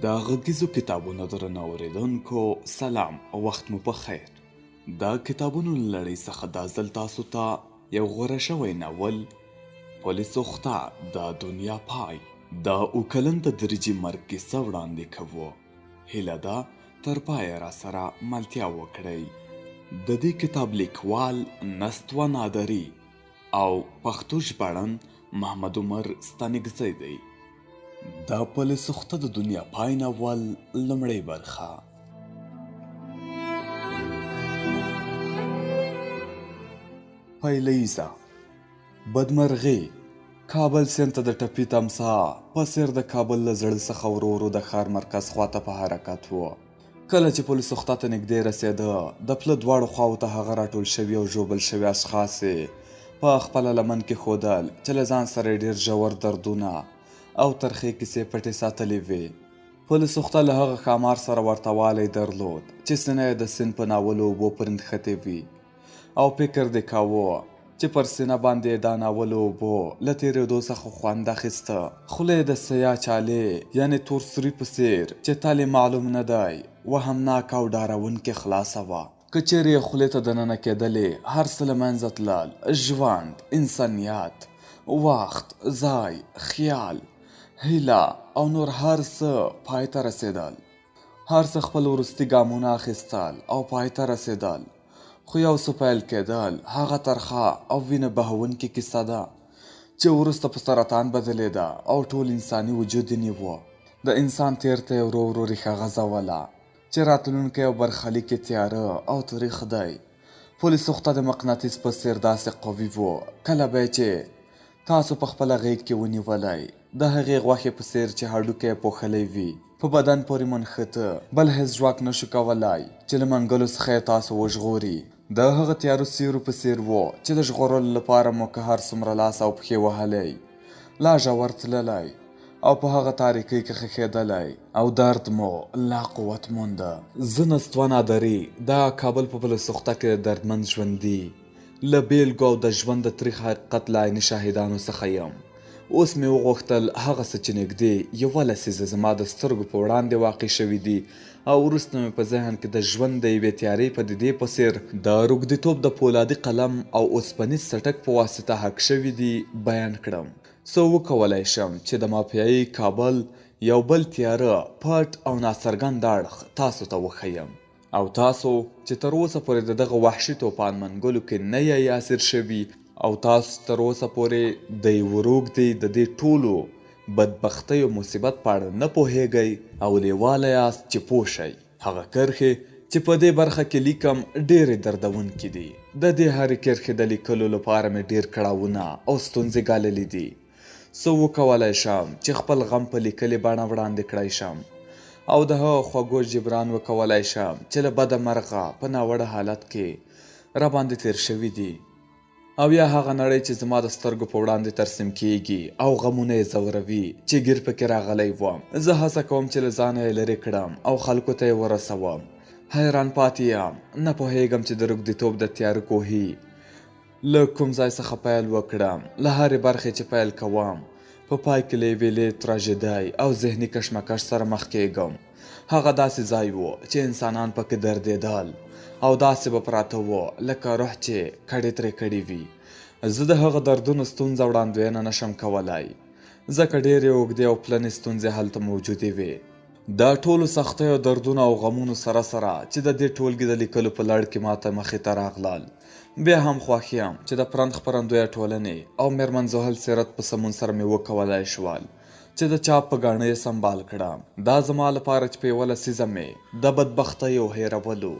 د غږیزو کتابونو درنو اورېدونکو سلام او وخت مو په خیر. د کتابونو له لړۍ څخه دا ځل تاسو ته یو غوره شوی ناول پل سوخته د دنیا پای د اوکلن تدریجي مرګ کیسه وړاندې کوو. هیله ده تر پایه راسره ملتیا وکړئ. د دې کتاب لیکوال نستوه نادري او پښتو ژباړن محمد عمر ستانکزی دی. د پل سوخته د دنیا پای ناول لومړۍ برخه. پیلیزه بدمرغي کابل سیند ته د ټپي تمسا په څېر د کابل له زړه څخه ورو ورو د ښار مرکز خواته په حرکت و. کله چې پل سوخته ته نږدې رسېده، د پله دواړو خواوو ته هغه راټول شوي او ژوبل شوي اشخاص یې په خپله لمن کې ښودل چې له ځان سره یې ډېر ژور دردونه او ترخې کیسې پټې ساتلې وې. پل سوخته له هغه ښامار سره ورته والی درلود چې سینه یې د سیند په ناولو اوبو پورې نښتې وي او فکر دې کاوه چې پر سینه باندې یې دا ناولو اوبو له تېرېدو څخه خوند اخیسته. خوله یې د سیاه چالې یعنې تور سوري په څېر چې تل یې معلوم نه دی، وهمناکه او ډارونکې خلاصه وه. که چېرې یې خولې ته دننه کېدلې، هر څه له منځه تلل، ژوند، انسانیت، وخت، ځای، خیال، هیله او نور هر څه پای ته رسېدل. هر څه خپل وروستي ګامونه اخیستل او پای ته رسېدل. خو یو څه پیل کېدل هغه ترخه او وینه بهوونکې کیسه ده چې وروسته په سرطان بدلېده او ټول انساني وجود یې نیوه. د انسان تېر ته یې ورو ورو ریښه غځوله چې راتلونکی او برخلیک یې تیاره او تریخ دی. پولي سوخته د مقناطیس په څېر داسې قوي وو، کله به یې چې تاسو په خپله غېږ کې ونیولی، د هغې غوښې په څېر چې هډوکی یې پوښلی وي، په بدن پورې مو نښته، بل هېڅ ځواک نه شو کولای چې له منګلو څخه یې تاسو وژغوري. د هغه تیارو سیورو په څېر وو چې د ژغورلو لپاره مو که هر څومره لاس او پښې وهلی، لا ژور تللی او په هغه تاریکۍ کې خښېدلی او درد مو لا قوت مونده. زه نستوه نادري د کابل په پل سوخته کې د دردمند ژوندي له بېلګو او د ژوند د تریخ حقیقت له عیني شاهدانو څخه یم. اوس مې وغوښتل هغه څه چې نږدې یوه لسیزه زما د سترګو په وړاندې واقع شوي دي او وروسته مې په ذهن کې د ژوند د یوې تیارې پدیدې په څېر د روږدیتوب د پولادي قلم او اوسپنیز څټک په واسطه حک شوي دي، بیان کړم، څو وکولای شم چې د مافیایي کابل یو بل تیاره، پټ او ناڅرګند اړخ تاسو ته وښیم. او تاسو چې تر اوسه پورې د دغه وحشي توپان منګولو کې نه یئ اسیر شوي او تاسو چې تر اوسه پورې د یوه روږدي د دې ټولو بدبختیو مصیبت په اړه نه پوهېږئ او لېواله یاست چې پوه شئ، هغه کرښې چې په دې برخه کې لیکم ډېرې دردونکې دي. د دې هرې کرښې د لیکلو لپاره مې ډېر کړاوونه او ستونزې ګاللې دي. څو وکولای شم چې خپل غم په لیکلې بڼه وړاندې کړای شم او د هغو خوږو جبران وکولای شم چې له بده مرغه په ناوړه حالت کې راباندې تېر شوي دي او یا هغه نړۍ چې زما د سترګو په وړاندې ترسیم کېږي او غمونه یې ځوروي چې ګیر پکې راغلی وم. زه هڅه کوم چې له ځانه یې لرې کړم او خلکو ته یې ورسوم. حیران پاتې یم، نه پوهېږم چې د روږدیتوب د تیاره کوهي له کوم ځای څخه پیل وکړم؟ له هرې برخې چې پیل کوم، په پای کې له یوې لویې تراژیدۍ او ذهني کشمکش سره مخ کېږم. هغه داسې ځای و چې انسانان په کې دردېدل او داسې به پراته وو لکه روح چې کډې ترې کړې وي. زه د هغه دردونو ستونزه وړاندوینه نه شم کولای، ځکه ډېرې اوږدې او پلنې ستونزې هلته موجودې وې. د ټولو سختیو، دردونو او غمونو سره سره چې د دې ټولګې د لیکلو په لړ کې ماته مخې ته راغلل، بیا هم خوښ یم چې د پرند خپرندویه ټولنې او مېرمن زحل سیرت په سمون سره مې وکولای شول چې د چاپ په ګاڼه یې سمبال کړم. دا زما لپاره چې په یوه لسیزه مې د بدبختیو، هېرولو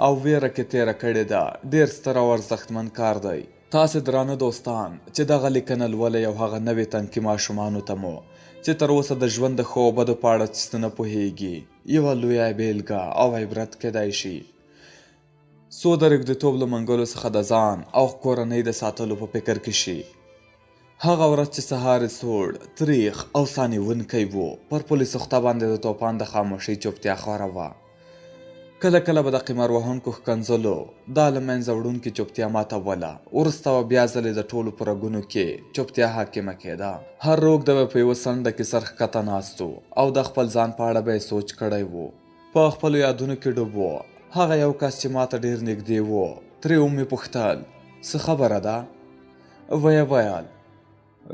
او وېره کې تېره کړې ده، ډېر ستر او ارزښتمن کار دی. تاسې درانه دوستان چې دغه لیکنه لولئ او هغه نوې تنکي ماشومانو ته مو چې تر اوسه د ژوند د ښو او بدو په اړه څه نه پوهېږي، یوه لویه بېلګه او عبرت کېدای شي، څو د رږدیتوب له منګولو څخه د ځان او کورنۍ د ساتلو په فکر کې شي. هغه ورځ چې سهار یې سوړ، تریخ او ساه نیونکی و، پر پل سوخته باندې د توپان د خاموشۍ چوپتیا خوره وه. کله کله به د قمار وهونکو ښکنځلو دا له منځه وړونکې چوپتیا ماتوله، وروسته به بیا ځلې د ټولو په رګونو کې چوپتیا حاکمه کېده. هر روږدی به په یوه څنډه کې سر ښکته ناست و او د خپل ځان په اړه به یې سوچ کړی و. په خپلو یادونو کې ډوب و. هغه یو کس چې ماته ډېر نږدې و، ترې ومې پوښتل، څه خبره ده؟ ویې ویل.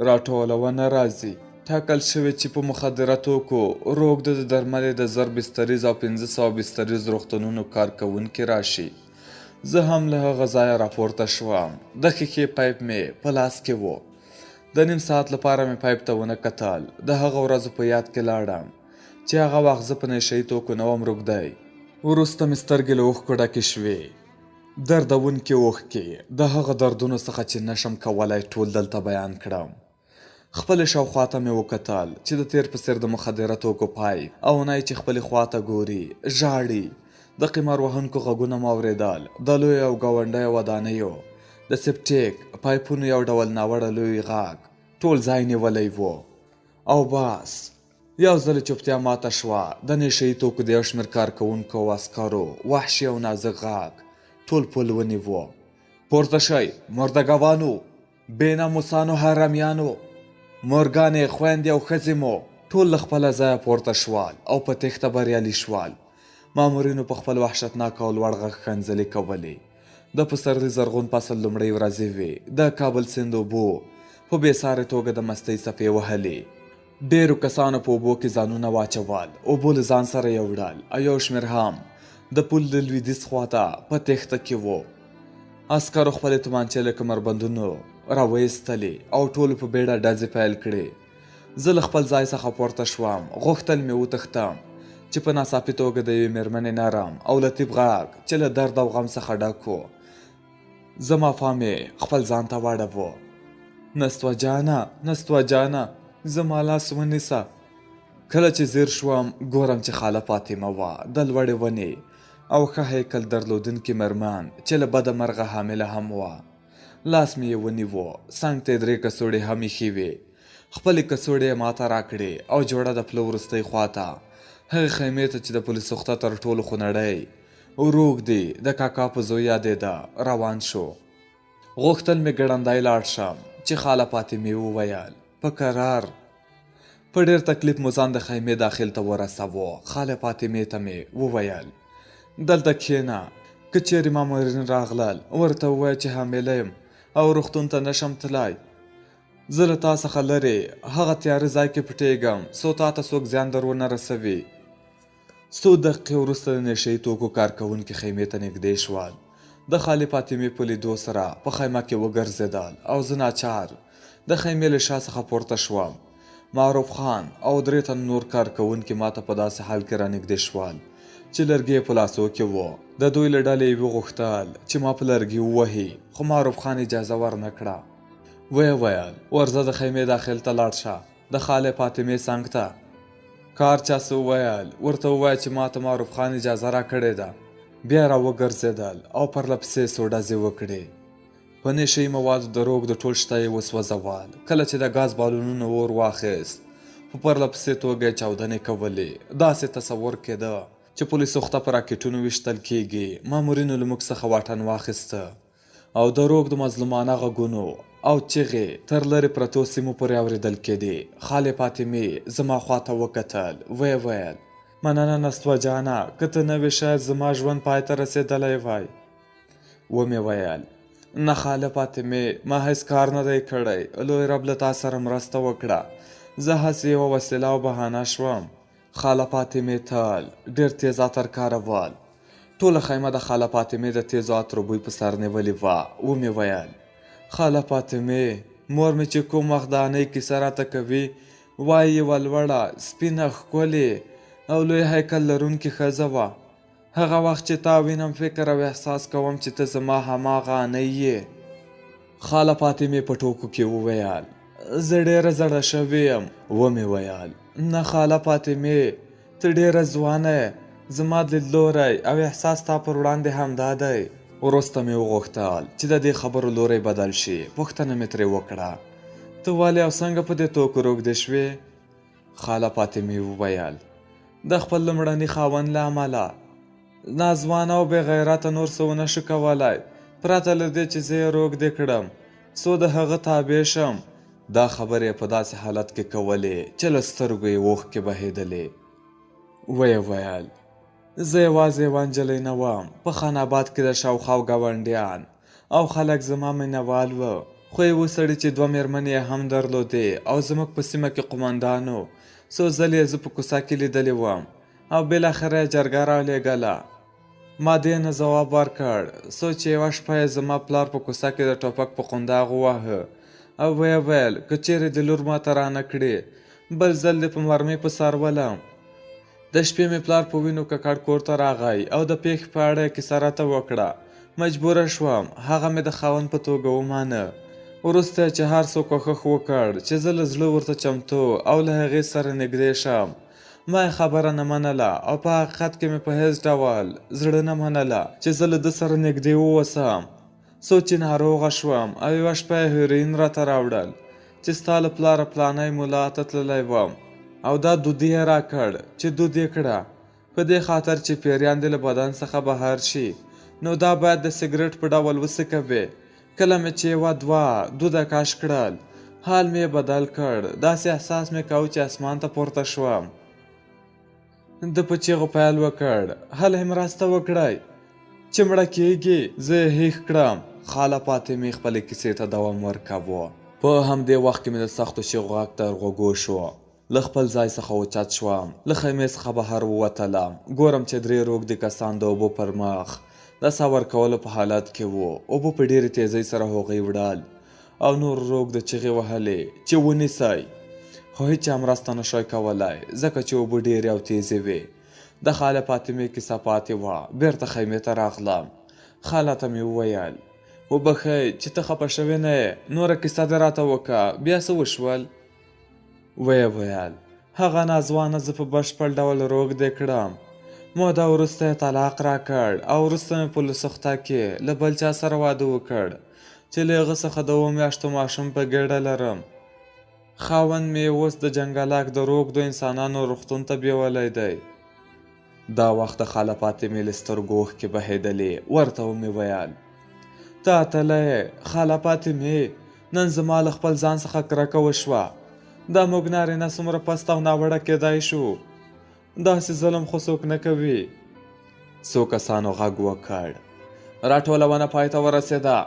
راټولوه نه راځي. ټاکل شوې چې په مخدره توکو روږدو د درملې د 1000 بستریز او 500 بستریز روغتونونو کارکوونکي راشي. زه هم له هغه ځایه راپورته شوم. د ښیښې پایپ مې په لاس کې و. د نیم ساعت لپاره مې پایپ ته ونه کتل. د هغه ورځو په یاد کې لاړم چې هغه وخت زه په نشه یي توکو نه وم روږدی. وروسته مې سترګې له اوښکو ډکې شوې. دردونکې اوښکې، د هغه دردونو څخه چې نه شم کولای ټول دلته بیان کړم. خپلې شاوخوا ته مې وکتل چې د تېر په څېر د مخدره توکو پایپ او نی چې خپلې خوا ته ګوري، ژاړي. د قمار وهونکو غږونه مو اورېدل، د لویو او ګاونډیو ودانیو د سپټیک پایپونو یو ډول ناوړه لوی غږ ټول ځای نیولی و او بس. یو ځل چوپتیا ماته شوه، د نشه یي توکو د یو شمېر کارکوونکو او عسکرو وحشي او نازک غږ ټول پل ونیو. پورته شئ، مردګوانو! بې ناموسانو حرامیانو! مورګانې، خویندې او ښځې مو ټول له خپله ځایه پورته شول او په تېښته بریالي شول. مامورینو په خپل وحشتناک او لوړ غږ ښکنځلې کولې. د پسرلي زرغون فصل لومړۍ ورځې وې. د کابل سیند اوبو په بې سارې توګه د مستۍ څپې وهلې. ډېرو کسانو په اوبو کې ځانونه واچول، اوبو له ځان سره یوړل او یو شمېر هم د پول د لویدیځ خوا ته په تېښته کې وو. عسکرو خپلې تومانچې له کمربندونو راوایستلې او ټولو په بېړه ډزې پیل کړې. زه له خپل ځای څخه پورته شوم، غوښتل مې وتښتم چې په ناڅاپي توګه د یوې مېرمنې نرم او لطیف غږ چې له درد او غم څخه ډک و، زما پام یې خپل ځان ته واړوو. نستوه جانه، نستوه جانه، زما لاس ونیسه. کله چې ځیر شوم، ګورم چې خاله فاطمه وه، د لوړې ونې او ښه هیکل درلودونکې مېرمن چې له بده مرغه حامله هم وه. لاس مې یې ونیو، څنګ ته یې درې کڅوړې هم ایښې وې. خپلې کڅوړې یې ماته راکړې او جوړه د پله وروستۍ خوا ته، هغې خیمې ته چې د پل سوخته تر ټولو خونړی روږدی د کاکا په زوی یادېده، روان شو. غوښتل مې ګړندی لاړ شم چې خاله فاطمې وویل، په کرار. په ډېر تکلیف مو ځان د خیمې داخل ته ورسوو. خالې فاطمې ته مې وویل، دلته کښېنه، که چېرې مامورین راغلل، ورته ووایه چې حامله یم او روغتون ته نه شم تلای. زه له تا څخه لرې، هغه تیاره ځای کې پټېږم، څو تا ته څوک زیان در ونه رسوي. څو دقیقې وروسته د نشه یي توکو کارکوونکي خیمې ته نږدې شول. د خالې فاطمې په لیدو سره په خیمه کې وګرځېدل او زه ناچار د خیمې له شا څخه پورته شوم. معروف خان او درې تنه نور کارکوونکي ماته په داسې حال کې رانږدې شول چې لرګي یې په لاسو کې وو. د دوی له ډلې یوه غوښتل چې ما په لرګي ووهي، خو معروف خان اجازه ورنه کړه. ویې ویل، ورځه د خیمې داخل ته لاړ شه. د خالې فاطمې څنګ ته. کار چا څه وویل، ورته ووایه چې ماته معروف خان اجازه راکړې ده. بیا راوګرځېدل او پرله پسې څو ډزې وکړې. په نشه یي موادو د روږدو ټول شته یې وسوځول. کله چې د ګاز بالونونو اور واخیست، په پرله پسې توګه یې چاودنې کولې. داسې تصور کېده چې پولیس سوخته په راکټونو ویشتل کېږي. مامورینو له موږ څخه واټن واخیسته. او د روږدو مظلومانه غږونو او چیغې تر لرې پرتو سیمو پورې اورېدل کېدې. خالې فاطمې زما خوا ته وکتل، ویې ویل، مننه نستوه جانه، که ته نه وې شاید زما ژوند پای ته رسېدلی وای. ومې ویل، نه خاله فاطمې، ما هېڅ کار نه دی کړی، لوی رب له تا سره مرسته وکړه، زه هسې یوه وسیله او بهانه شوم. خاله فاطمې تل ډېر تېز عطر کارول. ټوله خیمه د خاله فاطمې د تېزو عطرو بوی په سر نیولې وه. ومې ویل، خاله فاطمې، مور مې چې کوم وخت د انۍ کیسه راته کوي، وايي یوه لوړه، سپینه، ښکلې او لوی هیکل لرونکې ښځه وه. هغه وخت چې تا وینم فکر او احساس کوم چې ته زما هماغه انۍ یې. خاله فاطمې په ټوکو کې وویل، زه ډېره زړه شوې یم. ومې ویل، نه خاله فاطمې، ته ډېره ځوانه یې، زما لیدلوری او احساس ستا پر وړاندې همدا دی. وروسته مې وغوښتل چې د دې خبرو لوری بدل شي، پوښتنه مې ترې وکړه، ته ولې او څنګه په دې توکو روږدې شوې؟ خاله فاطمې وویل، د خپل لومړني خاوند له امله. ناځوانه او بې غیرته نور څه ونه شو کولای، پرته له دې چې زه یې روږدې کړم، څو د هغه تابع شم. دا خبرې یې په داسې حالت کې کولې چې له سترګو یې اوښکې بهېدلې. ویې ویل، زه یوازې یوه نجلۍ نه وم، په خان اباد کې د شاوخوا ګاونډیان او خلک زما مینه وال وو، خو یوه سړي چې دوه مېرمنې یې هم درلودې او زموږ په سیمه کې قومندان و، څو ځلې یې زه په کوڅه کې لیدلې وم او بالاخره یې جرګه راولېږله. ما دې نه ځواب ورکړ، څو چې یوه شپه یې زما پلار په کوڅه کې د ټوپک په قنداغ وواهه او ویې ویل، که چېرې دې لور ماته رانه کړې، بل ځل دې په مرمۍ په سر ولم. د شپې مې پلار په وینو ککړ کور ته راغی او د پېښې په اړه یې کیسه راته وکړه. مجبوره شوم، هغه مې د خاوند په توګه ومانه. وروسته یې چې هر څو کوښښ وکړ چې زه له زړه ورته چمتو او له هغې سره نږدې شم، ما یې خبره نه منله او په حقیقت کې مې په هېڅ ډول زړه نه منله چې زه له ده سره نږدې ووسم. څو چې ناروغه شوم او یوه شپه یې هیروین راته راوړل چې ستا له پلاره پلانی ملا ته تللی وم او دا دود یې راکړ چې دود یې کړه په دې خاطر چې پیریان دې له بدن څخه بهر شي نو دا باید د سګرټ په ډول وڅکوې. کله مې چې یوه دوه دوده کش کړل حال مې یې بدل کړ، داسې احساس مې کاوه چې اسمان ته پورته شوم. ده په چیغو پیل وکړ، هلئ مرسته وکړئ چې مړه کیږي، زه یې هیښ کړم. خاله فاطمې خپلې کیسې ته دوام ورکاوه. په همدې وخت کې مې د سختو چیغو غږ تر غوږو شو. له خپل ځای څخه اوچت شوم، له خیمې څخه بهر ووتلم، ګورم چې درې روږدي کسان د اوبو پر مخ د ساه ورکولو په حالت کې وو، اوبو په ډېرې تېزۍ سره هغوی وړل او نورو روږدو چیغې وهلې چې ونیسئ، خو هیچا مرسته نه شوای کولای، ځکه چې اوبه ډېرې او تېزې وې. د خاله فاطمې کیسه پاتې وه، بېرته خیمې ته راغلم، خاله ته مې وویل، وبښئ چې ته خپه شوې نه یې، نوره کیسه دې راته وکړه، بیا څه وشول؟ ویې ویل، هغه ناځوانه زه په بشپړ ډول روږدې کړم. موده وروسته یې طلاق راکړ او وروسته مې په لوسخته کې له بل چا سره واده وکړ چې له هغه څخه د اوو میاشتو ماشوم په ګېډه لرم. خاوند مې یې اوس د جنګلاک د روږدو انسانانو روغتون ته بیولی دی. دا وخت د خاله فاطمې له سترګو اوښکې بهېدلې، ورته ومې ویل، ته اتله یې خاله فاطمې، نن زما له خپل ځان څخه کرکه وشوه. دا موږ نارینه څومره پست او ناوړه کېدای شو؟ داسې ظلم خو څوک نه کوي. څو کسانو غږ وکړ، راټولونه پای ته ورسېده.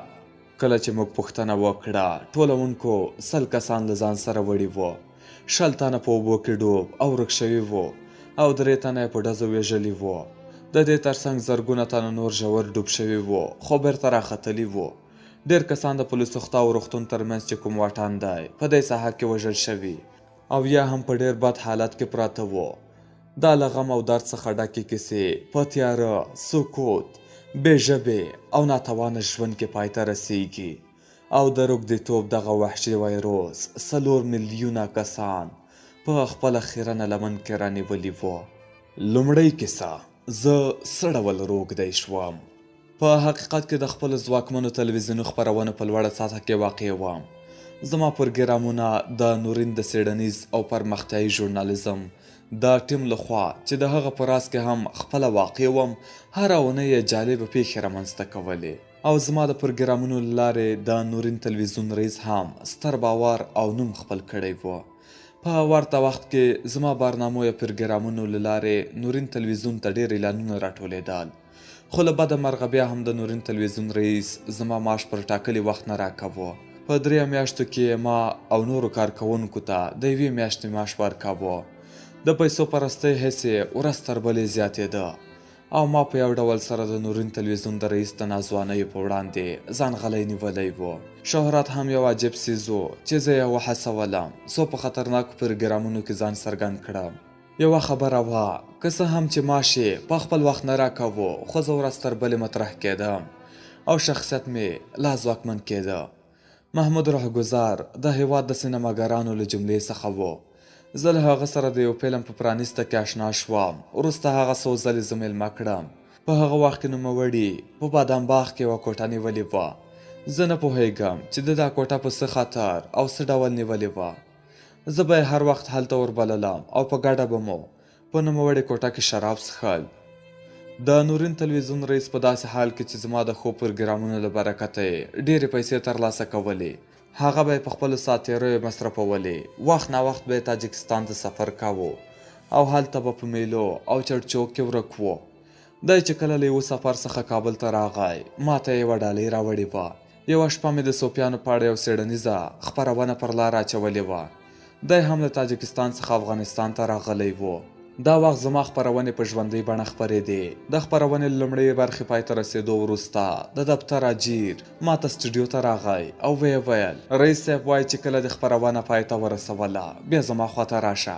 کله چې موږ پوښتنه وکړه، ټولوونکو 100 کسان له ځان سره وړي وو، 20 تنه په اوبو کې ډوب او ورک شوي وو او درې تنه یې په ډزو وژلي وو. د دې ترڅنګ زرګونه تنه نور ژور ډوب شوي وو، خو بېرته راختلي وو. ډېر کسان د پولیسو او روغتون ترمنځ چې کوم واټن دی، په دې ساحه کې وژل شوي او یا هم په ډېر بد حالت کې پراته وو. دا له غم او درد څخه ډکې کیسې په تیاره، سکوت، بې ژبې او ناتوانه ژوند کې پای ته رسیږي او د روږدیتوب دغه وحشي وایروس 4 میلیونه کسان په خپله خیرنه لمن کې رانیولي وو. لومړۍ کیسه، زه څه ډول روږدی شوم؟ په حقیقت کې د خپلو ځواکمنو تلویزیوني خپرونو په لوړه سطحه کې واقع وم. زما پروګرامونه د نورین د څېړنیز او پرمختیایي ژورنالیزم د ټیم له خوا چې د هغه په راز کې هم خپله واقع وم، هره اونۍ یې جالبه پېښې رامنځته کولې او زما د پروګرامونو له لارې د نورین تلویزیون رئیس هم ستر باور او نوم خپل کړی و. په ورته وخت کې زما برنامو یا پروګرامونو له لارې نورین تلویزیون ته ډېر اعلانونه راټولېدل، خو له بده مرغه بیا هم د نورین تلویزیون رئیس زما معاش پر ټاکلي وخت نه راکاوه. په دریو میاشتو کې یې ما او نورو کارکوونکو ته د یوې میاشتې معاش ورکاوه. د پیسو پرستۍ حس یې ورځ تر بلې زیاتېده او ما په یو ډول سره د نورین تلویزیون د رئیس د ناځوانیو په وړاندې ځان غلی نیولی و. شهرت هم یو عجیب څیز و چې زه یې وهڅولم څو په خطرناکو پروګرامونو کې ځان څرګند کړم. یوه خبره وه، که څه هم چې معاش یې په خپل وخت نه راکاوه، خو زه ورځ تر بلې مطرح کېدم او شخصیت مې لا ځواکمن کېده. محمود رهګذر د هېواد د سینماګرانو له جملې څخه و. زه له هغه سره د یو فلم په پرانیسته کې اشنا شوم. وروسته هغه څو ځلې زه مېلمه کړم. په هغه وخت کې نوموړي په بادام باغ کې یوه کوټه نیولې وه. زه نه پوهېږم چې ده دا کوټه په څه خاطر او څه ډول نیولې وه. زه به یې هر وخت هلته وربللم او په ګډه به مو په نوموړې کوټه کې شراب څښل. د نورین تلویزیون رئیس په داسې حال کې چې زما د ښو پروګرامونو له برکته یې ډېرې پیسې ترلاسه کولې، هغه به یې په خپلو ساعتېریو مصرفولې، وخت ناوخت به یې تاجکستان ته سفر کاوه او هلته به په مېلو او چړچو کې ورک و. دی چې کله له یوه سفر څخه کابل ته راغی، ماته یې یوه ډالۍ راوړې وه. یوه شپه مې د صوفیانو په اړه یو څېړنیزه خپرونه پر لاره اچولې وه. دی هم له تاجکستان څخه افغانستان ته راغلی و. دا وخت زما خپرونې په ژوندۍ بڼه خپرېدې. د خپرونې له لومړۍ برخې پای ته رسېدو وروسته د دفتر اجیر ماته سټډیو ته راغی او ویې ویل، رئیس صاحب وایي چې کله دې خپرونه پای ته ورسوله بیا زما خواته راشه.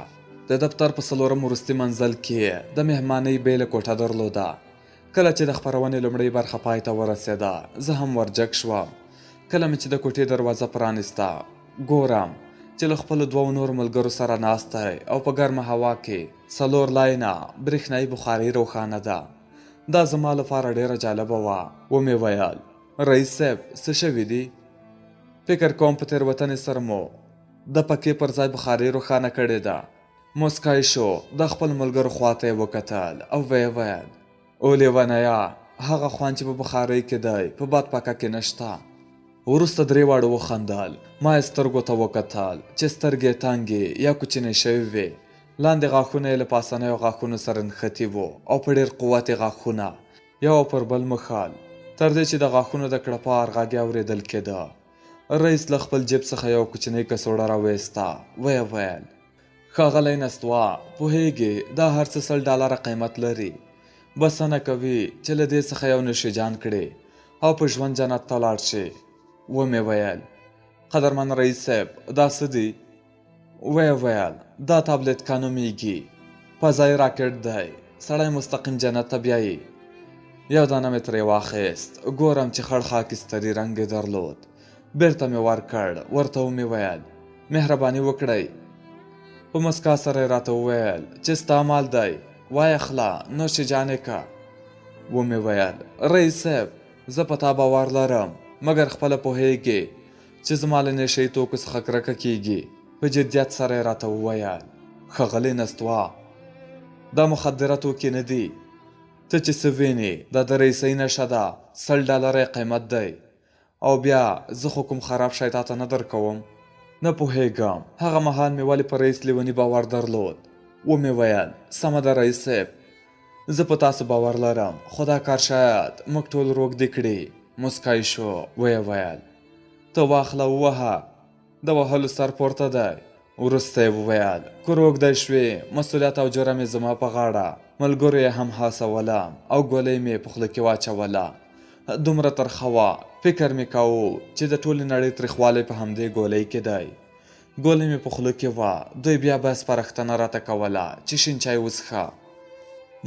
د دفتر په څلورم وروستي منزل کې یې د مهمانۍ بېله کوټه درلوده. کله چې د خپرونې لومړۍ برخه پای ته ورسېده، زه هم ورجګ شوم. کله مې چې د کوټې دروازه پرانیسته، ګورم چې له خپلو دوو نورو ملګرو سره ناست دی او په ګرمه هوا کې څلور لاینه برېښنايي بخارۍ روښانه ده. دا زما لپاره ډېره جالبه وه. ومې ویل، رئیس صاحب، څه شوي دي؟ فکر کوم په تېروتنې سره مو د پکې پر ځای بخارۍ روښانه کړې ده. موسکی شو، د خپلو ملګرو خوا ته یې وکتل او ویې ویل، او لیونیه، هغه خوند چې په بخارۍ کې دی، په باد پکه کې نشته. وروسته درې واړو وخندل، ما یې سترګو ته وکتل چې سترګې یې تنګې یا کوچنۍ شوې وې، لاندې غاښونه یې له پاسنیو غاښونو سره نښتي وو او په ډېر قوت یې غاښونه یوه پر بل مښل، تر دې چې د غاښونو د کړپار غږ یې اورېدل کېده. رئیس له خپل جیب څخه یوه کوچنۍ کڅوړه راویسته، ویې ویل. ښاغلی نستوه، پوهېږې دا هر څه 100 ډالره قیمت لري. بسنه کوي چې له دې څخه یو نوش جان کړې او په ژوند جنت ته لاړ شې. ومې ویل، قدرمن رئیس صاحب، دا څه دي؟ ویې ویل، دا تابلیتکا نومېږي. فضايي راکټ دی، سړی مستقیم جنت ته بیایي. یو دانه مې ترې واخیست، ګورم چې خړ خاکستري رنګ یې درلود. بېرته مې ورکړ، ورته ومې ویل، مهرباني وکړئ. په مسکا سره یې راته وویل چې ستا مال دی، وایخله، نوش جان یې که. ومې ویل، رئیس صاحب، زه په تا باور لرم، مګر خپله پوهېږې چې زما له نشه یي توکو څخه کرکه کېږي. په جدیت سره یې راته وویل، ښاغلی نستوه، دا مخدره توکي نه دي. ته چې څه وینې، دا د رئیسۍ نشه ده، 100 ډالره یې قیمت دی. او بیا زه خو کوم خراب شی تاته نه درکوم. نه پوهېږم هغه مهال مې ولې په رئیس لیوني باور درلود. ومې ویل، سمه ده رئیس صاحب، زه په تاسو باور لرم، خو دا کار شاید موږ ټول روږدي کړي. موسکی شو، ویې ویل، ته واخله ووهه، د وهلو سر پورته دی. وروسته یې وویل، که روږدی شوې، مسؤلیت او جرم یې زما په غاړه. ملګرو یې هم هڅولم او ګولۍ مې یې په خوله کې واچوله. دومره ترخه وه، فکر مې کاوه چې د ټولې نړۍ تریخوالی په همدې ګولۍ کې دی. ګولۍ مې په خوله کې وه، دوی بیا بیا سپارښتنه راته کوله چې شین چای وڅښه.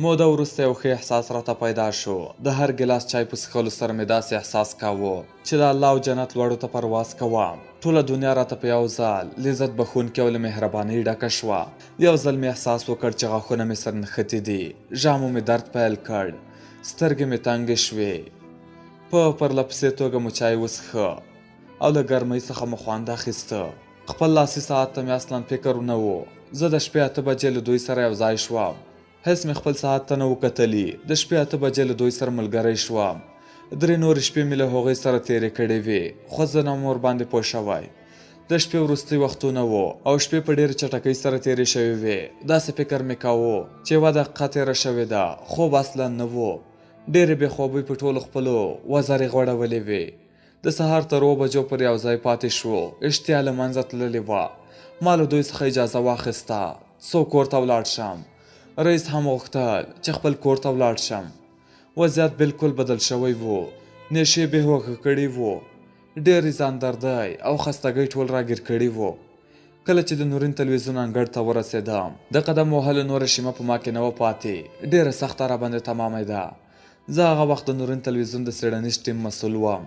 موده وروسته یو ښه احساس راته پیدا شو، د هر ګیلاس چای په څښلو سره مې داسې احساس کاوه چې د الله او جنت لوړو ته پرواز کوم. ټوله دنیا راته په یو ځل لذت بښونکې او له مهربانۍ ډکه شوه. یو ځل مې احساس وکړ چې غاښونه مې سره نښتي دي، ژامو مې درد پیل کړ، سترګې مې تنګې شوې. په پرله پسې توګه مو چای وڅښه او له ګرمۍ څخه مو خوند اخیسته. خپل لاسي ساعت ته مې اصلا فکر نه و. زه د شپې 8 بجې له دوی سره یو ځای شوم. هېڅ مې خپل ساعت ته نه و کتلي. د شپې 8 بجې له دوی سره ملګری شوم. درې نورې شپې مې له هغوی سره تېرې کړې وې، خو زه نه وم ورباندې پوه شوی. د شپې وروستي وختونه وو او شپې په ډېرې چټکۍ سره تېرې شوې وې. داسې فکر مې کاوه چې یوه دقیقه تېره شوې ده. خوب اصلا نه و. ډېرې بې خوبۍ په ټولو خپلو وزرې غوړولې وې. د سهار تر اوو بجو پورې یو ځای پاتې شوو. اشتیا له منځه تللې وه. ما له دوی څخه اجازه واخیسته څو کور ته ولاړ شم. رئیس هم غوښتل چې خپل کور ته ولاړ شم. وضعیت بالکل بدل شوی و. نشې بې هوښه کړي وو. ډېرې ځاندردۍ او خستګۍ ټول راګیر کړي وو. کله چې د نورین تلویزیون انګړ ته ورسېدم، د قدم وهلو نوره شیمه په ما کې نه وه پاتې. ډېره سخته راباندې تمامېده. زه هغه وخت د نورین تلویزیون د څېړنیز ټیم مسؤل وم.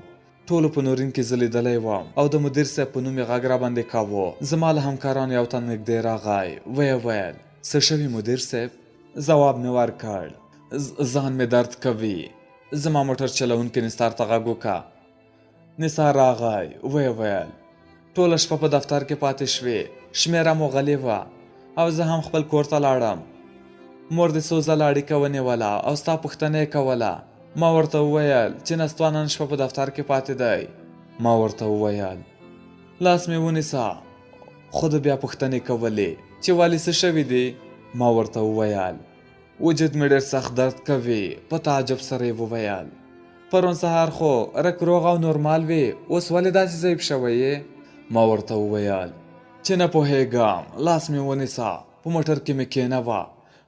ټولو په نورین کې زه لیدلی وم او د مدیر صاحب په نوم یې غږ راباندې کاوه. زما له همکارانو یو تن نږدې راغی، ویې ویل، څه شوي مدیر صاحب؟ ځواب مې ورکړ، ځان مې درد کوي. زما موټر چلوونکي نثار ته غږ وکړه. نثار راغی، ویې ویل، ټوله شپه په دفتر کې پاتې شوې، شمېره مو غلې وه او زه هم خپل کور ته لاړم. مور دې څو ځله اړیکه ونیوله او ستا پوښتنه یې کوله. ما ورته وویل چې نستوه نن شپه په دفتر کې پاتې دی. ما ورته وویل لاس مې ونیسه، خو ده بیا پوښتنې کولې چې ولې څه شوي دي؟ ما ورته وویل وجود مې ډېر سخت درد کوي. په تعجب سره یې وویل پرون سهار خو رک روغ او نورمال وې، اوس ولې داسې ضعیف شوی یې؟ ما ورته وویل چې نه پوهېږم، لاس مې ونیسه، په موټر کې مې کېنوه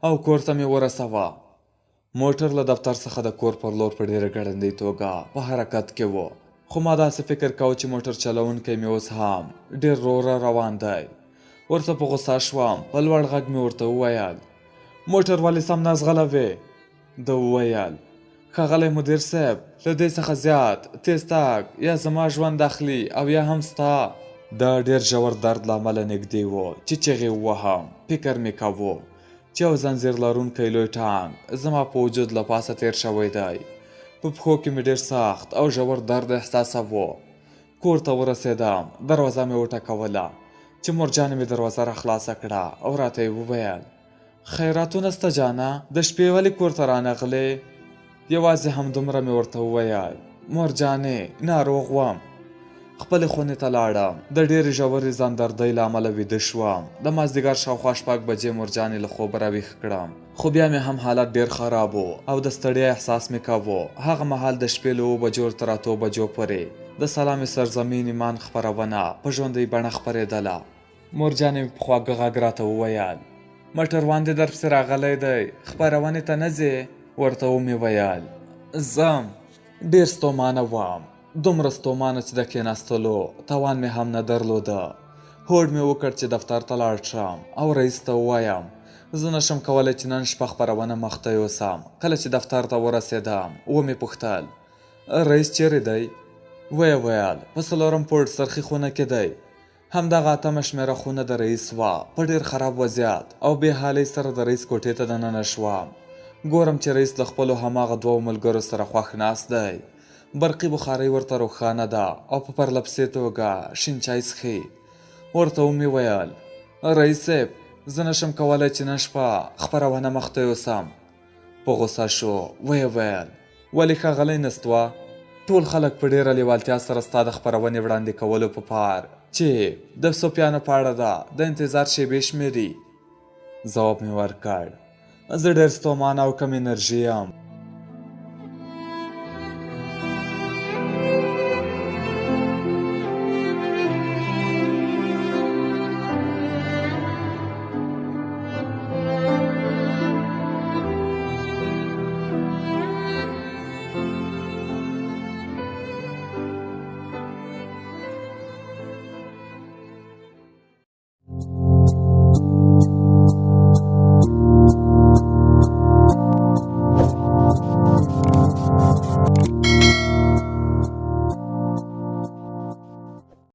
او کور ته مې ورسوه. موټر له دفتر څخه د کور پر لور په ډېره ګړندۍ توګه په حرکت کې و، خو ما داسې فکر کاوه چې موټر چلوونکی مې اوس هم ډېر ورو را روان دی. ورته په غوسه شوم، په لوړ غږ مې ورته وویل، موټر ولې سم نه ځغلوې؟ ده وویل، ښاغلی مدیر صاحب، له دې څخه زیات تېز تګ یا زما ژوند اخلي او یا هم ستا. د ډېر ژور درد له امله نږدې و چې چیغې ووهم. فکر مې کاوه چې یو ځنځیر لرونکی لوی ټانک زما په وجود له پاسه تېر شوی دی. په پښو کې مې ډېر سخت او ژور درد احساساوه. کور ته ورسېدم، دروازه مې وټکوله چې مورجانې مې دروازه راخلاصه کړه او راته یې وویل، خیراتونه سته جانه، د شپې ولې کور ته رانغلې؟ یوازې همدومره مې ورته وویل، مور جانې ناروغ وم. خپلې خونې ته لاړم، د ډېرې ژورې ځاندردۍ له امله ویده شوم. د مازدیګر شاوخوا 6 بجې مورجانې له خوبه راویښ کړم، خو بیا مې هم حالت ډېر خراب و او د ستړیا احساس مې کاوه. هغه مهال د شپې له 7 بجو تر 8 بجو پورې د سلام سرزمین ایمان خپرونه په ژوندۍ بڼه خپرېدله. مورجانې مې په خواږه غږ راته وویل، موټروان دې درپسې راغلی دی، خپرونې ته نه ځې؟ ورته ومې ویل، ځم. ډېر ستومانه وم، دومره ستومانه چې د کښېناستلو توان مې هم نه درلوده. هوډ مې وکړ چې دفتر ته لاړ شم او رئیس ته ووایم، زه نه شم کولی چې نن شپه خپرونه مخته یوسم. کله چې دفتر ته ورسېدم، ومې پوښتل، رئیس چېرې دی؟ ویې ویل، په څلورم پوړ څرخي خونه کې دی. همدغه اتمه شمېره خونه د رئیس وه. په ډېر خراب وضعیت او بې حالۍ سره د رئیس کوټې ته دننه شوم. ګورم چې رئیس له خپلو هماغه دوو ملګرو سره خوښ ناست دی. برقي بخارۍ ورته روښانه ده او په پرلپسې توګه شین چای څښي. ورته ومې ویل، رئیس صاحب، زه نه شم کولی چې نن شپه خپرونه مخته یوسم. په غوسه شو، ویې ویل، ولې ښاغلی نستوه؟ ټول خلک په ډېره لېوالتیا سره ستا د خپرونې وړاندې کولو په پار چې د صوفیانو په اړه ده د انتظار شېبې شمېري. ځواب مې ورکړ، زه ډېر ستومانه او کم انرژي یم.